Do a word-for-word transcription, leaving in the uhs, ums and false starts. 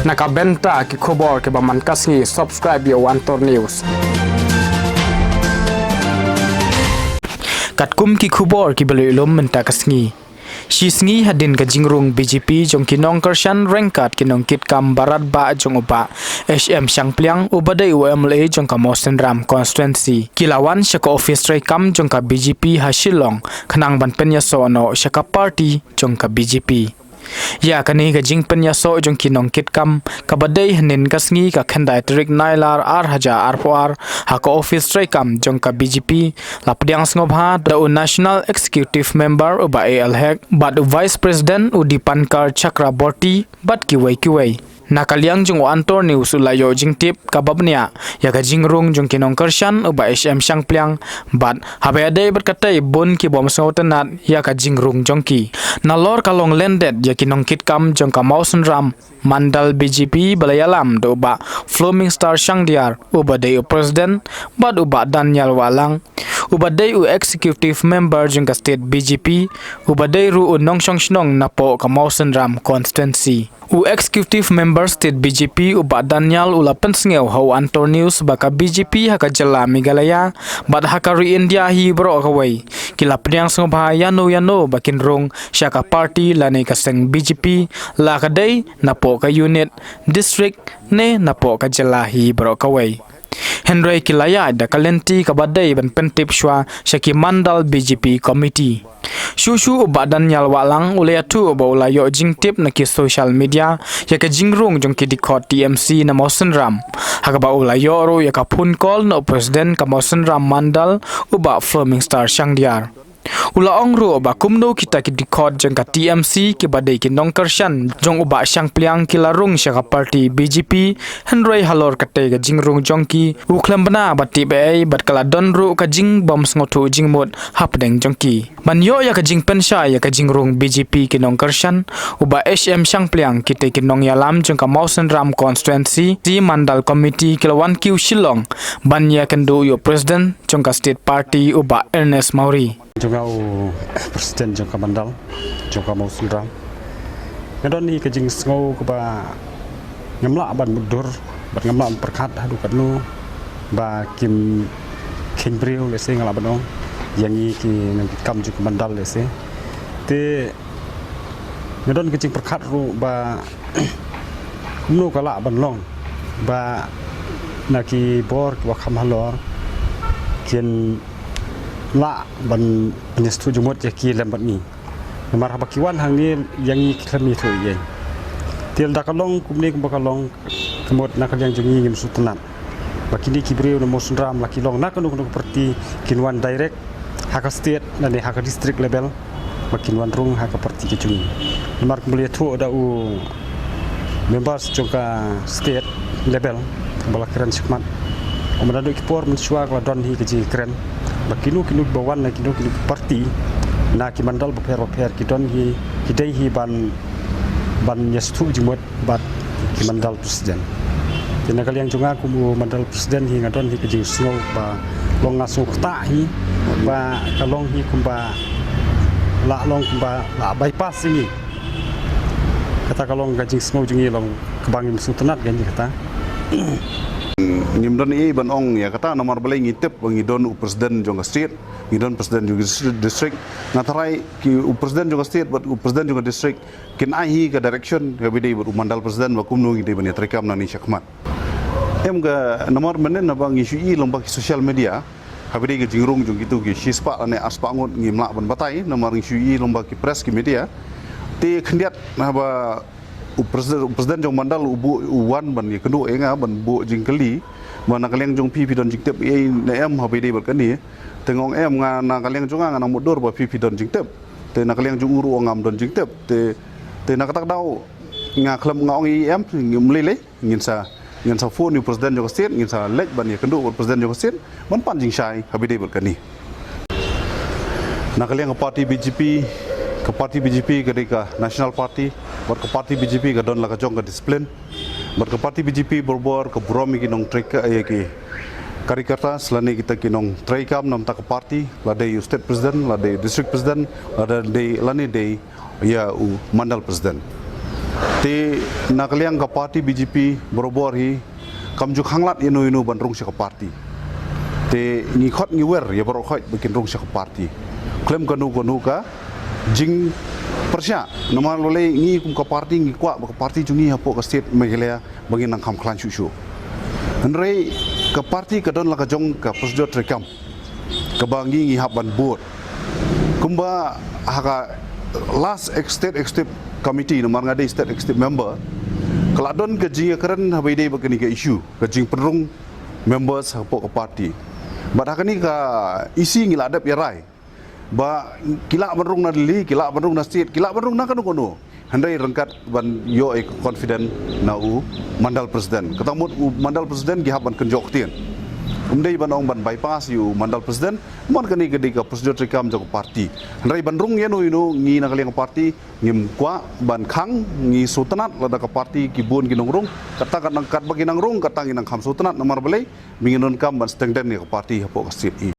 Na ka bynta ki khubor kiba man ka sngi, subscribe ïa u Antor News. Katkum ki khubor kiba la ïoh lum mynta ka sngi. Shi sngi hadien ka jingrung B J P jong ki nongkyrshan ryngkat ki nongkitkam barat bah jong u Bah H M Shangpliang uba dei u M L A jong ka Mawsynram constituency, ki la wan sha ka office treikam jong ka B J P ha Shillong khnang ban pynïasoh noh sha ka party jong ka B J P. Ïa kane ka jingpynïasoh jong ki nongkitkam kaba dei hynnin ka sngi ka khyndai tarik Nailar ar hajar arphew ar ha ka office treikam jong ka B J P la pdiang sngewbha da u National Executive Member u Bah A L Hek bad u Vice President u Dipankar Chakraborty bad kiwei kiwei. Na ka liang jong u Antor News u la ïoh jingtip kaba bniah ïa ka jingrung jong ki nongkyrshan u Bah H M Shangpliang bad haba ïadei bad katei bun ki bym sngewtynnat ïa ka jingrung jong ki. Nalor ka long lyndet ïa ki nongkitkam jong ka Mawsynram Mandal B J P ba la ïalam da u Bah Flaming Star Shangdiar uba dei u President bad u Bah Daniel Wahlang uba dei u Executive Member jong ka State B J P uba dei ruh u nongshong shnong napoh ka Mawsynram constituency. U Executive Member State B J P u Bah Daniel u la pynsngew ha u Antor News ba ka B J P ha ka jylla Meghalaya bad ha ka ri India hi baroh kawei ki la pdiang sngewbha ïano ïano ba kin rung sha ka party lane ka seng B J P, la ka dei napoh ka unit, district ne napoh ka jylla hi baroh kawei. Hynrei ki la ïaid da ka lynti kaba dei ban pyntip shuwa sha ki Mandal B J P committee. Shuh shuh u Bah Daniel Wahlang u la ïathuh ba u la ïoh jingtip na ki social media ïa ka jingrung jong ki dkhot T M C na Mawsynram, ha kaba u la ïoh ruh ïa ka phone call na u President ka Mawsynram Mandal u Bah Flaming Star Shangdiar. U la ong ruh ba kumno kita ki dkhot jong ka T M C kiba dei ki nongkyrshan jong u Bah Shangpliang ki la rung sha ka party B J P, hynrei halor katei ka jingrung jong ki u khlem bna ba tip ei ei bad ka la don ruh ka jingbym sngewthuh jingmut hapdeng jong ki. Ban ïoh ïa ka jingpynshai ïa ka jingrung B J P ki nongkyrshan u Bah H M Shangpliang, kitei ki nongïalam jong ka Mawsynram constituency, ki Mandal committee ki la wan kiew Shillong ban ïakynduh ïa u President jong ka State Party u Bah Ernest Mawrie. Jong nga u President jong ka Mandal jong ka Mawsynram, nga don hi ka jingsngew kaba ngam lah ban mutdur bad ngam lah ban pyrkhat haduh katno ba kim kheiñ briew lehse, nga lah ban ong, ïa ngi ki nongkitkam jong ka Mandal lehse. Te nga don ka jingpyrkhat ruh ba kumno ka lah ban long ba na ki bor kiba kham halor kin lah ban pynïathuh jingmut ïa ki lem bad ngi. Namar haba ki wan hangne ïa ngi ki khlem ïathuh ei ei. Te lada ka long kumne kumba ka long, ka mut na ka liang jong ngi ngim sngewtynnat ba kine ki briew na Mawsynram la ki long na kano kano ka party, kin wan direct ha ka state lane ha ka district level ba kin wan rung ha ka party ka jong ngi. Namar kumba la ïathuh da u members jong ka state level ba la kren shakhmat, kumba naduh ki por mynshuwa ka la don hi ka jingkren ba kino kino ba wan na kino kino ki party na ki Mandal bapher bapher ki don hi, ki dei hi ban, ban ïathuh jingmut bad ki Mandal President. Te na ka liang jong nga kum u Mandal President hi nga don hi ka jingsngew ba long nga sngew ktah hi ba ka long hi kumba la long kumba la bypass ïa ngi. Kata ka long ka jingsngew jong ngi, long kaba ngim sngewtynnat ïa ngi kata. Ngim don ei ei ban ong ïa kata namar balei ngi tip ba ngi don u President jong ka state, ngi don President jong ka district. Nga tharai ki u President jong ka state bad u President jong ka district kin ai hi ka direction kaba dei bad u Mandal President ba kumno ngi dei ban ïatreikam nangne shakhmat. Em ka namar mynne naba ngi shu i lyngba ki social media, haba dei ka jingrung jong kito ki shispah lane arspah ngut ngim lah ban batai, namar ngi shu i lyngba ki press ki media. Te khyndiat haba u President, u President jong Mandal u buh, u wan ban ïakynduh ïa nga ban buh jingkylli ba na ka liang jong phi phi don jingtip ei ei ne em haba dei bad kane. Te nga ong em, nga na ka liang jong nga nga nang mutdur ba phi phi don jingtip. Te na ka liang jong u ruh ngam don jingtip. Te, te na kata ka daw nga khlem, nga ong ei ei em, ngim lei lei, ngin sa, ngin sa phone ïa u President jong ka state, ngin sa leit ban ïakynduh bad u President jong ka state ban pan jingshai haba dei bad kane. Na ka liang ka party B J P, ka party B J P ka dei ka national party, bad ka party B J P ka don la ka jong ka discipline. Bad ka party B J P barabor ka burom ïa ki nongtrei ka, ïa ki karyakarta lane kita ki nongtreikam na bynta ka party, la dei u state president, la dei u district president, la dei, lane dei ïa u mandal president. Te na ka liang ka party B J P barabor hi kam ju khanglad ïano ïano ban rung sha ka party. Te ngi khot ngi wer ïa baroh khoit ba kin rung sha ka party khlem kano kano ka jingpyrshah. Namar lei ngi kum ka party ngi kwah ba ka party jong ngi hapoh ka state Meghalaya ba ngin nang kham khlaiñ shuh shuh. Hynrei ka party ka don la ka jong ka procedure treikam kaba ngi ngi hap ban bud. Kumba ha ka last ex- state executive committee, namar nga dei state executive member, ka la don ka jingïakren haba ïadei bad kane ka issue ka jingpynrung members hapoh ka party. Bad ha kane ka issue ngi la dep ïarai ba ki lah ban rung na Delhi, ki lah ban rung na state, ki lah ban rung na kano kano. Hynrei ryngkat ban ïoh ïa ka confident na u mandal president. Kata mut u mandal president ki hap ban kynjoh ktien. Um dei ban ong ban bypass ïa u mandal president. Namar kane ka dei ka procedure treikam jong ka party. Hynrei ban rung ïano ïano ngi na ka liang party ngim kwah ban khang, ngi sngewtynnat lada ka party ki bun ki nongrung. Kata ka nang katba ki nang rung kata ngi nang kham sngewtynnat namar balei ba ngin donkam ban strengthen ïa ka party hapoh ka state.